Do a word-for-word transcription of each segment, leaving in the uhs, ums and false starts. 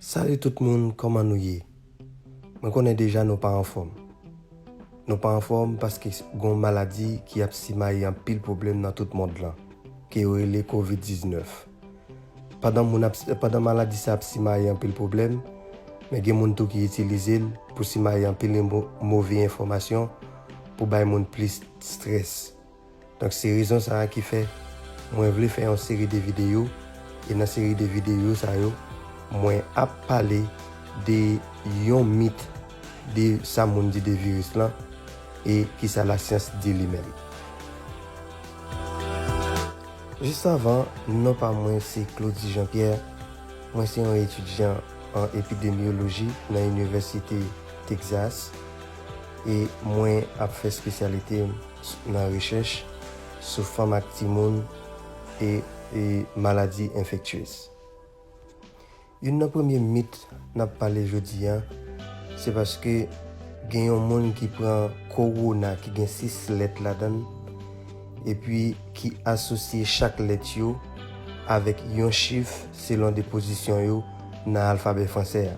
Salut tout moun, kòman nou ye? Mwen konnen deja nou pa anfòm. Nou pa anfòm paske gon maladi ki ap simaye anpil pwoblèm nan tout mond lan, ke yo rele kovid diznèf. Pandan moun ap, pandan maladi sa ap simaye anpil pwoblèm, men gen moun tou ki itilize l pou simaye anpil mo-, move enfòmasyon pou bay moun plis strès. Donk, se rezon sa a ki fè mwen vle fè yon seri de videyo, e nan seri de videyo sa yo, mwen ap pale de yon mit de sa moun di de viris lan e kisa lasyans di li menm. Jis avan, non pa mwen se Claudy Jean Pierre. Mwen se yon etidyan an epidemyoloji nan Inivèsite Texas e mwen ap fè espesyalite m nan rechèch sou fanm ak timoun e, e maladi enfektyez. Youn nan premye mit n ap pale jodi a, se paske gen yon moun ki pran kowona ki gen sis lèt ladan l, epi ki asosye chak lèt yo avèk yon chif selon de pozisyon yo nan alfabè fransè a.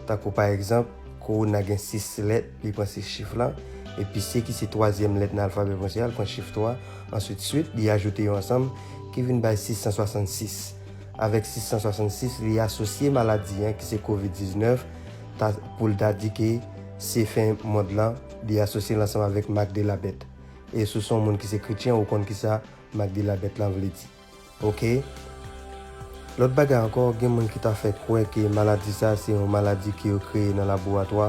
Tankou pa egzanp, kowona gen sis lèt, li pran sis chif lan, epi C ki se twazyèm lèt nan alfabè fransè a, l pran chif twa, answit swit, li ajoute yo ansanm, ki vin bay sis san swasannsis. Avèk sis san swasannsis, li asosye maladi an ki se kovid diznèf, ta, pou l ta di ke se fen mond lan, li asosye l ansanm avèk mak de la bèt. E si w se yon moun ki se kretyen, ou konn kisa mak de la bèt lan vle di. Oke? Lòt bagay ankò, gen moun ki ta fè kwè ke maladi sa se yon maladi ke yo kreye nan laboratwa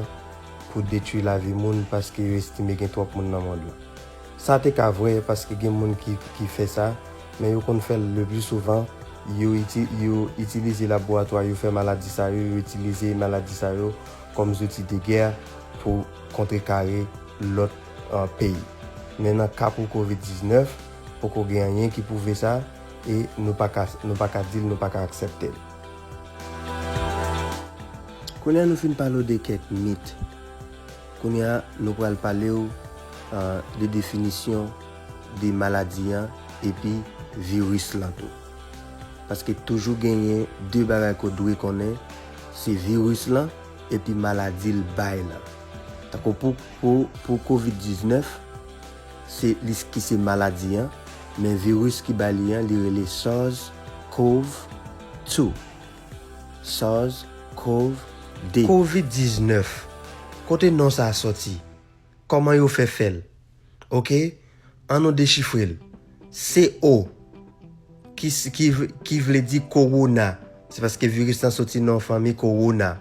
pou detwi lavi moun paske yo estime gen twòp moun nan mond lan. Sa te ka vrè paske gen moun ki, ki fè sa, men yo konn fè l le pli souvan, yo iti-, yo itilize laboratwa, yo fè maladi sa yo, yo itilize maladi sa yo kòm zouti de gè pou kontrekare lòt, uh, peyi. Men nan ka pou kovid diznèf, poko gen anyen ki pwouve sa, e nou pa ka, nou pa ka di l, nou pa ka aksepte l. Kounye a nou fin pale w de kèk mit. Kounye a nou pral pale w, uh, de definisyon de maladi an epi viris lan tou. Paske toujou genyen de bagay ke w dwe konnen, se viris lan epi maladi l bay lan. Tankou pou, pou, pou kovid diznèf, se li ki se maladi an, men viris ki ba li an, li rele SARS-CoV two. SARS-CoV two. Kovid diznèf, kote non sa a sòti? Kòman yo fè fè l? Oke? An nou dechifre l. C O, ki s-, ki v-, ki vle di kowona. Se paske viris lan soti nan yon fanmi kowona.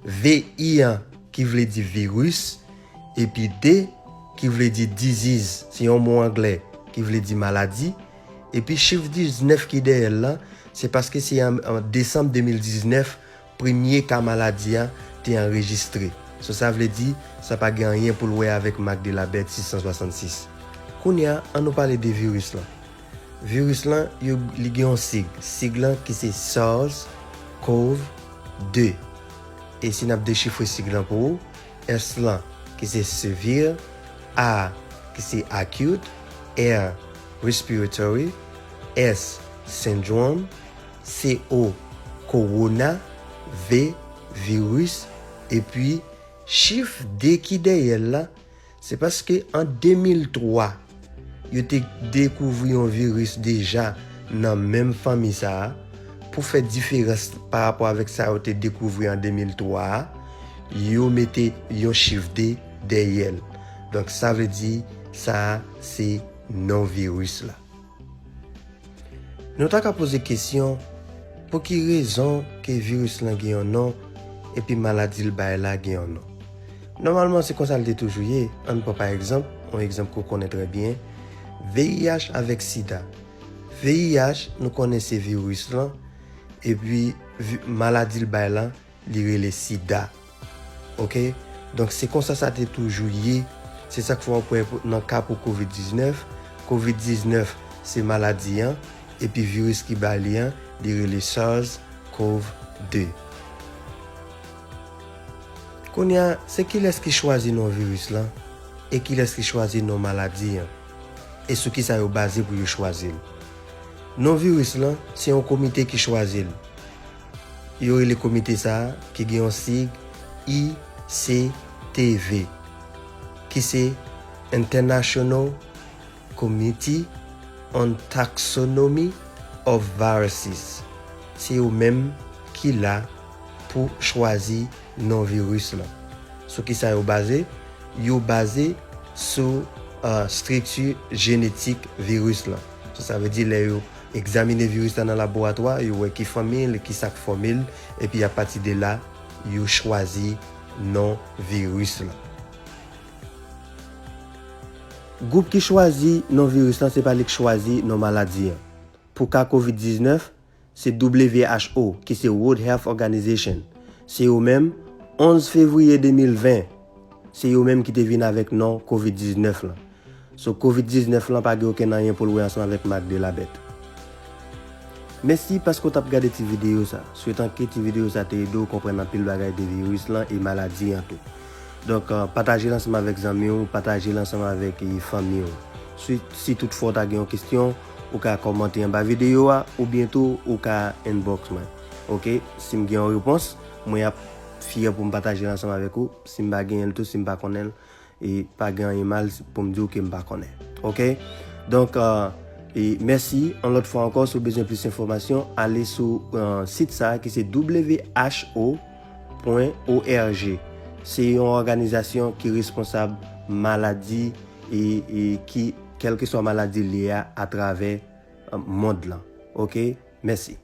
V I an, ki vle di viris. Epi D, ki vle di disease. Se yon mo anglè ki vle di maladi. Epi chif diznèf ki dèyè l lan, se paske se an, an desanm de mil diznèf, premye ka maladi a te anrejistre. So, sa vle di, sa pa gen anyen pou l wè avèk mak de la bèt sis san swasannsis. Kounye a, an nou pale de viris lan. Viris lan, yo, li gen yon sig. Sig lan ki se SARS-CoV two. E si n ap dechifre sig lan pou ou, S lan ki se severe, A ki se acute, R respiratory, S syndrome, C O corona, V virus, epi chif D ki dèyè l la, se paske an de mil twa, yo te dekouvri yon viris deja nan menm fanmi sa a. Pou fè diferans pa rapò avèk sa yo te dekouvri an de mil twa a, yo mete yon chif D dèyè l. Donk, sa vle di, sa a se non viris la. Nou ta ka poze kesyon, pou ki rezon ke viris lan gen yon non, epi maladi l bay la gen yon non? Nòmalman, se konsa l te toujou ye. Ann pran pa egzanp, yon egzanp ke w konnen trè byen, V I H avèk sida. V I H, nou konnen se viris lan, epi vi-, maladi l bay lan, li rele sida. Oke? Donk, se konsa sa te toujou ye. Se sa k fè w ap wè pou, nan ka pou kovid diznèf, kovid diznèf se maladi an, epi viris ki ba li an, li rele SARS-CoV two. Kounye a, se kilès ki chwazi non viris lan, e kilès ki chwazi non maladi an, e sou kisa yo baze pou yo chwazi l? Non viris lan, se yon komite ki chwazi l. yo rele komite sa a ki gen yon sig I C T V, ki se International Committee on Taxonomy of Viruses. Se yo menm ki la pou chwazi non viris lan. Sou ki sa yo baze? Yo baze sou uh, estrikti jenetik viris lan. So, sa vle di lè yo egzamine viris la nan laboratwa, yo wè ki fanmi l, ki sa k fòme l, epi apati de la, yo chwazi non viris lan. Gwoup ki chwazi non viris lan, se pa li k chwazi non maladi an. Pou ka kovid diznèf, se W H O, ki se World Health Organization. Se yo menm, onz fevriye de mil ven, se yo menm ki te vin avèk non kovid diznèf lan. So, kovid diznèf lan pa gen okenn anyen pou l wè ansanm avèk mak de la bèt. Mèsi paske w t ap gade ti videyo sa. Swete ke ti videyo sa te ede w konprann anpil bagay de viris lan e maladi an tou. Donk, uh, pataje l ansanm avèk zanmi w, pataje l ansanm avèk e, fanmi w. Si, si toutfwa w ta gen yon kesyon, ou ka kòmante anba videyo a, oubyen tou, ou ka inbox mwen. Oke? Si m gen yon repons, mwen ap fyè pou m pataje l ansanm avèk ou. Si m pa genyen l tou, si m pa konnen l, e pa gen anyen mal pou m di w ke m pa konnen. Oke? Donk, uh, e mèsi. Yon lòt fwa ankò, si w bezwen plis enfòmasyon, ale sou uh, sit sa a ki se W H O pwen O R G. Se yon òganizasyon ki responsab maladi e, e ki, kèlkeswa maladi l ye a, atravè uh, mond lan. Oke? Mèsi.